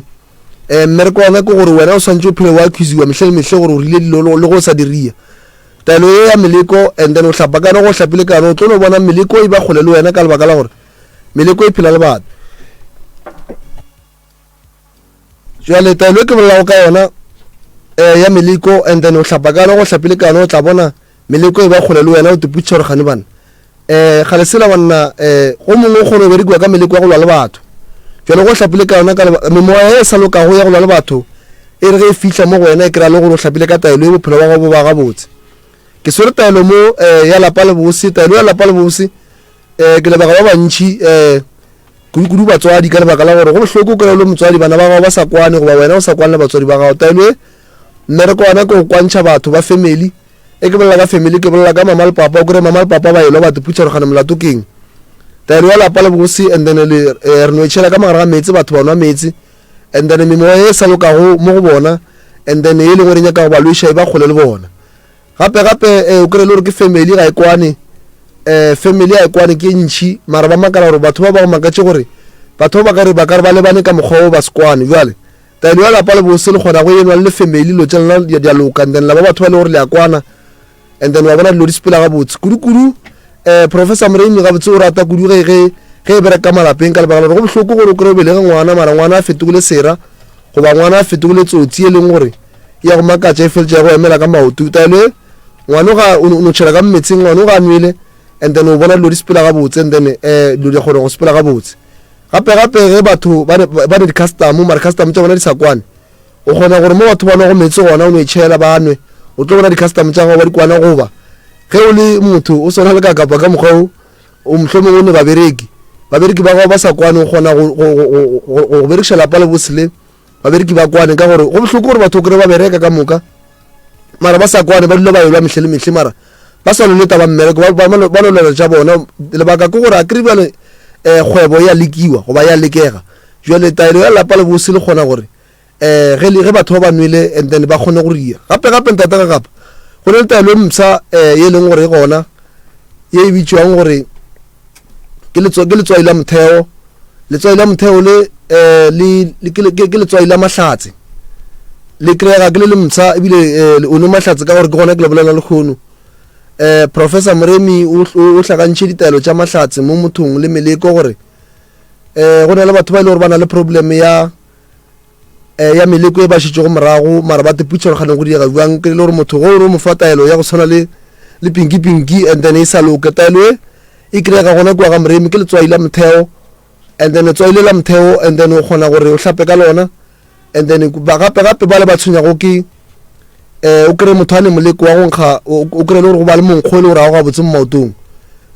um mmereko wa yona ke gore wena o swanetše o phele o accusiwa mehle le mehle gore o rile dilo le go sa diria. Taelo ye ya meleko and then o hlapa ka yona, go o hlapile ka yona o tlo no bona meleko e ba kgole le wena ka lebaka la gore Meleko e phela le batho. Jwale taelo e ke bolelago ka yona eh, ya meleko and then o hlapa ka yona go hlapile ka yona o tla bona meleko e ba kgole le wena o teputša gore gane bana eh gale sela banna eh go mongwe o kgone go berekiwa ka meleko ya go lwa le batho jwale go hlapile ka yona ka memoya e sa lokago ya go lwa le batho e re ge e fihla mo go wena e kry-a le gore o hlapile ka taelo e bophelo ba gago bo ba gabotse ke swere taelo mo eh, ya lapa le bose taelo ya lapa le bose Eh, ke leboga ba bantši eh, kudu-kudu batswadi ka lebaka la gore go bohloko o kry-e le motswadi bana ba gago ba sa kwane goba wena o sa kwane le batswadi ba gago. Taelo e mmereko wa ke go kwantšha batho ba family. E ke bolela ka family ke bolela ka mama le papa, o kry-e mama le papa ba elwa ba tiputša gore gane molato keng. Taelo ya lapa le bose and then le eh, re no e tšhela ka mogare ga meetse batho ba nwa meetse and then memoya e sa lokago mo go bona and then e leng gore e nyaka go ba lweša e ba kgole le bona. Gape gape eh, o kry-e le gore ke family ga e kwane eh, family ga e kwane ke ntšhi mara ba makala gore batho ba ba go makatše gore batho ba ba ka re ba ka re ba lebane ka mokgwa o ba se kwane bjale taelo ya lapa le bose le kgona go enwa le le family dilo tša lena di a loka and then la ba batho ba le gore le a kwana and then wa bona dilo di sepela gabotse kudu-kudu eh professor Moremi gabotse o rata kudu ge ge ge e bereka malapeng ka lebaka la gore go bohloko gore o kry-e o belege ngwana mara ngwana a fetogile sera goba ngwana a fetogile tsotsi e leng gore ya go makatša e feletša ya go emela ka maoto. Taelo e, ngwano ga o no tšhela ka mmetseng, ngwano ga a nwele and then o bona dilo di sepela gabotse and then eh dilo di kgona go sepela gabotse. Gape gape ge batho ba ba ne di-custom mara custom tša bona di sa kwane, o kgona gore mo batho ba nwago meetse gona o no e tšhela ba nwe, o tlo bona di-custom tša gago ba di kwana goba ge o le motho o swana le ka kapa ka mokgwa o o mohlomongwe o ne babereki, babereki ba gago ba sa kwane o kgona go go go go go berekiša lapa le bose le Babereki ba kwane ka gore go bohloko gore batho o kry ba bereka ka moka mara ba sa kwane, ba dula ba elwa mehle le mehle mara ba sa lwele taba mmereko, ba no lwela tša bona. Lebaka ke gore a kry bjale um kgwebo ya lekiwa goba ya lekega. Jwale taelo ya lapa le bose le kgona gore um ge batho ba ba nwele and then ba kgone go ria. Gape gape ntate Gagapa. Go na le taelo e mpsha um ye e leng gore e gona ye e bitšwang gore ke letswai, ke letswai la motheo. Letswai la motheo le um le, le, ke, ke, ke letswai la mahlatse. Le kry-ega ke le le mpsha ebile um o ne mahlatse ka gore ke gona ke le bolela lekgono. Um Professor Moremi o, o, o hlakantšhe ditaelo tša mahlatse mo mothong le meleko gore um go na le batho ba e le gore ba na le problem ya eh, ya meleko e ba šetšego morago mara ba teputša gore kganeng go diega bjang ke le gore motho go o mo fa taelo ya go tshwana le le pinki pinki and then e sa loke taelo e e kry-ega gona kua ga moremi ke letswai la motheo and then letswai le la motheo and then o kgona gore o hlape ka lona and then ba gape gape ba le ba tshwenyago ke eh o kry motho a ne moleko wa go nkga o kry le gore go ba le monkgo e le gore ga o gabotse mo maotong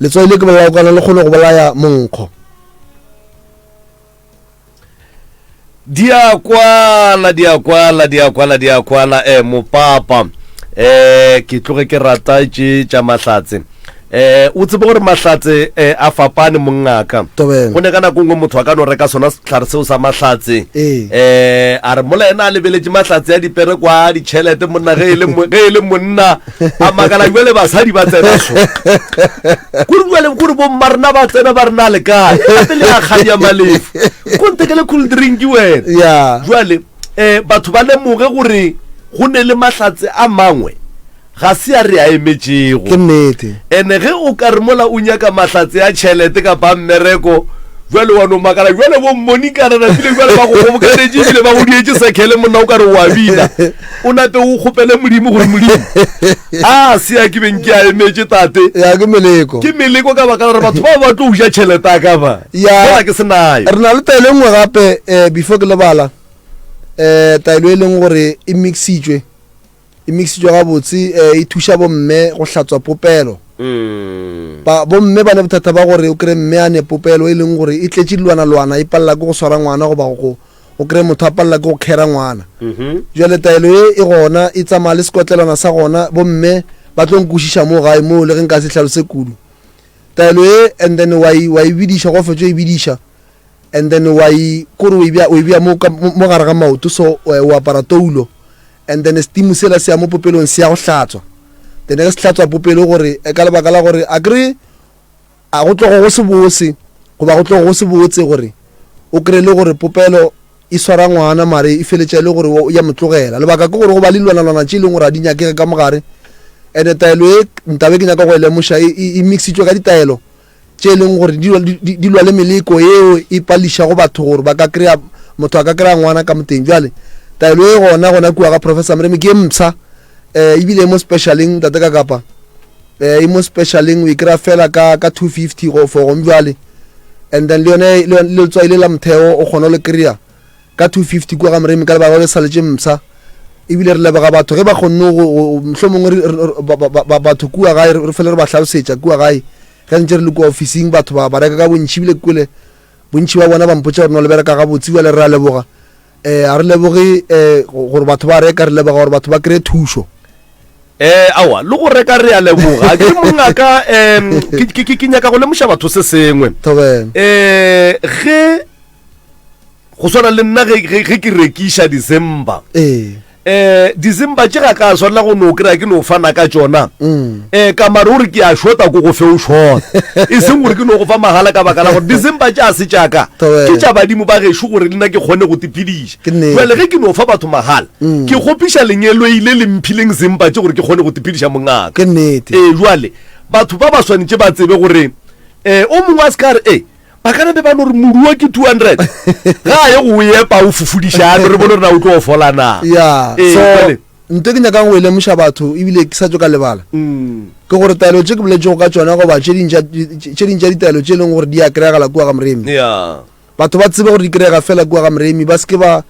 letswai le ke bolelago ka lona le kgone go bolaya monkgo Di a kwala, di a kwala, di a kwala, di a kwala, eh, mopapa. Eh, ke tloge ke rata tše tša mahlatse. Eh, o tsebe gore mahlatse eh, a fapane mongaka. Tobela. Go ne ka nako nngwe motho a ka no reka sona sehlare seo sa mahlatse. Ee. Eh, a re mola yena a lebeletše mahlatse a dipere kwa ditšhelete monna ge e le mo- ge e le monna a makala bjale basadi ba tsena so. Kore bjale kore bomma rena ba tsena ba re na le kae gape le a kganya malefu ko ntekele cool drink wena ya jwale um batho ba lemoge gore go ne le mahlatse a mangwe ga se a re a emetšego ke nnete ene ge o ka re mola o nyaka mahlatse a tšhelete kapa a mmereko jwale wa no makala jwale bo mmonikana napile jwale ba go kgobokanetše ebile ba go dietše sekhele monna o ka re o a bina o nape o kgopele modimo gore modimo a se ya ke beng ke a emetše tate ya ke meleko ke meleko ka baka la gore batho bao ba tlo uja tšhelete a ka ba Ya. mola ke se nayo re na le taelo e nngwe gape um before ke lebala um taelo e leng gore e mixitšwe e mixitšwe gabotse um e thuša bomme go hlatswa popelo ba bomme ba ne bothata ba gore o kry mme a ne popelo e leng gore e tletše dilwanalwana e palela ke go swara ngwana goba go o kry motho a palela ke go khera ngwana jale taelo e e gona e tsamaya le sekotlelwana sa gona bomme ba tlo nkwešiša mo gae moo le ge nka se hlalose kudu taelo e and then wa e wa e bidiša go fetša e bidiša and then wa e kore o e bea o e bea mo ka mo gare ga maoto so o apara toulo and then steam sela se ya mo popelong se ya go hlatswa then ge se hlatswa popelo gore ka lebaka la gore a kere A go tlogo go se bose goba go tlogo go se botse gore o kry-e le gore popelo e swara ngwana mare e feletša e le gore ya mo tlogela. Lebaka ke gore go ba le dilwanalwana tše e leng gore ga di nyakege ka mogare. Ene taelo e ntabe ke nyaka go e lemoša e, e, e mixitšwe ka ditaelo tše e leng gore di, di, di lwa le meleko yeo e pališago batho gore ba ka kry-a motho a ka kry-a ngwana ka moteng. Bjale taelo e gona gona kua ga Professor Moremi ke e mpsha um ebile e mo specialeng tate ka kapa eh e mo specialeng o e kry-a fela ka ka 250 go for gong bjale and then le yone le letswai le la motheo o kgona go le kry-a ka 250 kua ga moremi ka lebaka le saletše mpsha ebile re leboga batho ge ba kgonne go mohlomongwe batho kua gae re fele re ba hlalosetša kua gae ge ntse re le kua ofising batho ba ba reka ka bontši ebile kwele bontši ba bona ba mpotša gore no le bereka gabotse bjale re a leboga um a re leboge um gore batho ba reka re leboga gore batho ba kry-e thušo Eh, aowa, le go reka re a leboga. Ke mongaka, um, ke, ke, ke, ke nyaka go lemoša batho se sengwe. Thobela. Eh, ge go swana le nna ge, ge, ge ke rekiša December. Ee. Eh, December tše ga ka swanela go no kry-a ke no fana ka tšona. Mm. Eh, ka mare o re ke a shota ko go fe o shota. E seng gore ke no go fa mahala ka baka la gore December tše a se tša ka. Thobela. Ke tša badimo ba gešo gore le nna ke kgone go tiphediša. Ke nnete. Bjale ge ke no fa batho mahala, Mm. ke kgopiša lengeloi le le mphileng sempa tše gore ke kgone go tiphediša mongaka. Ke nnete. Ee, jwale batho ba ba swanetše ba tsebe gore um o mongwe a se ka re e ba ka be ba no re moruo ke 200 ga a ye go o epa o fufudiša a no re bone gore na o tlo o fola na. Ya, Ee, so jwale nto e ke nyakang go e lemoša batho ebile ke sa tšo ka lebala mm, ke gore taelo tše ke boletšego ka tšona goba tše ding tša tše ding tša ditaelo tše e leng gore di a kry-agala kua ga moremi ya Batho ba tsebe gore di krega fela kua ga Moremi, ba se ke ba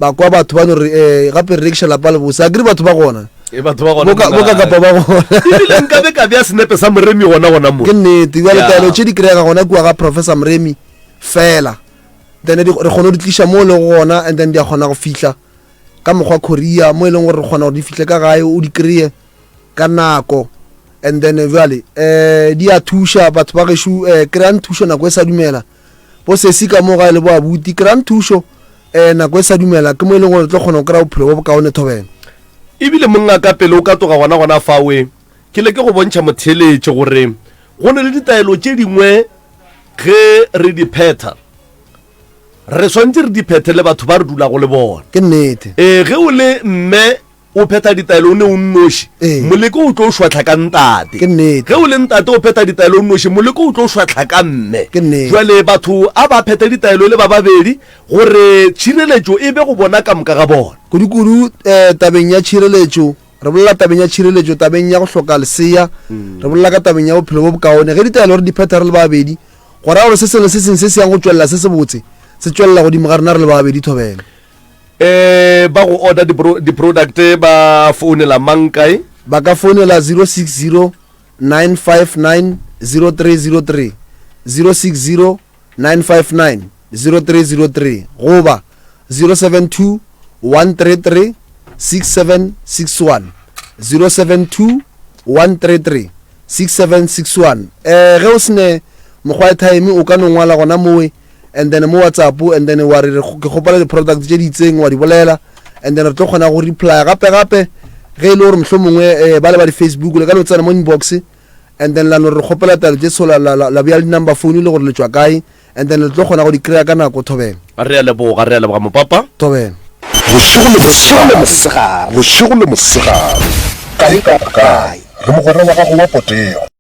ba kwa batho ba no re eh, gape re rekiša lapa le bose. A kere batho ba gona. E batho ba gona. Boka boka kapa ba gona. Ebile nka be ka bea senepe sa Moremi gona gona mo. Ke nnete. Bjale taelo tše di krega gona kua ga Professor Moremi fela. Then re kgona go di tliša mo le gona and then di a kgona go fihla ka mokgwa courier mo e leng gore re kgona gore di fihle ka gae o di kreye ka nako and then bjale eh di a thuša batho ba gešo eh kry-ang thušo nako e sa dumela. Bo sesi ka mo gae le bo abuti, kry-ang thušo um nako e sa dumela, ke mo e leng gore le tlo kgona go kry-a bophelo bo bokaone thobela. Ebile mongaka pele o ka tloga gona gona fawe, ke leke go bontšha motheeletši gore go na le ditaelo tše dingwe ge re di phetha, re swanetše re di phethe le batho ba re dulago le bona. Ke nnete. Ee, ge o le mme o phetha ditaelo o ne o nnoši, Ee. moleko o tlo šwahla ka ntate. Ke nnete. Ge o le ntate o phetha ditaelo o nnoši, moleko o tlo šwahla ka mme. Ke nnete. Jwale batho a ba phethe ditaelo e le ba babedi gore tšhireletšo e be go bona ka moka ga bona. Kudu-kudu eh, tabeng ya tšhireletšo, re bolela tabeng ya tšhireletšo, tabeng ya go hloka lesea, re bolela ka tabeng ya bophelo bo bokaone. Ge ditaelo re di phetha re le babedi, go ra gore se sengwe le se sengwe se se yang go tšwelela se sebotse, se tšwelela godimo ga rena re le babedi. Thobela. Eh, ba go order di-product ba founela mang kae? Ba ka founela 060 959 0303, 060 959 0303 goba 072 133 6761, 072 133 6761. Eh, ge o se ne mokgwa airtime o ka no ngwala gona mowe and then mo WhatsApp and then wa re ke kgopela di-product tše di itseng wa di bolela and then re tlo kgona go replya gape gape ge e le gore mohlomongwe eh, ba le ba di-Facebook le ka no tsena mo inbox and then la no re kgopela taelo tše so la, la, la, la bea le di-number phone le gore le tšwa kae and then le tlo kgona go di kry-a ka nako thobela. Re a leboga, re a leboga mopapa. Thobela. Bošego le mosegare, bošego le mosegare, kae kapa kae, re mogwera wa gago wa potego.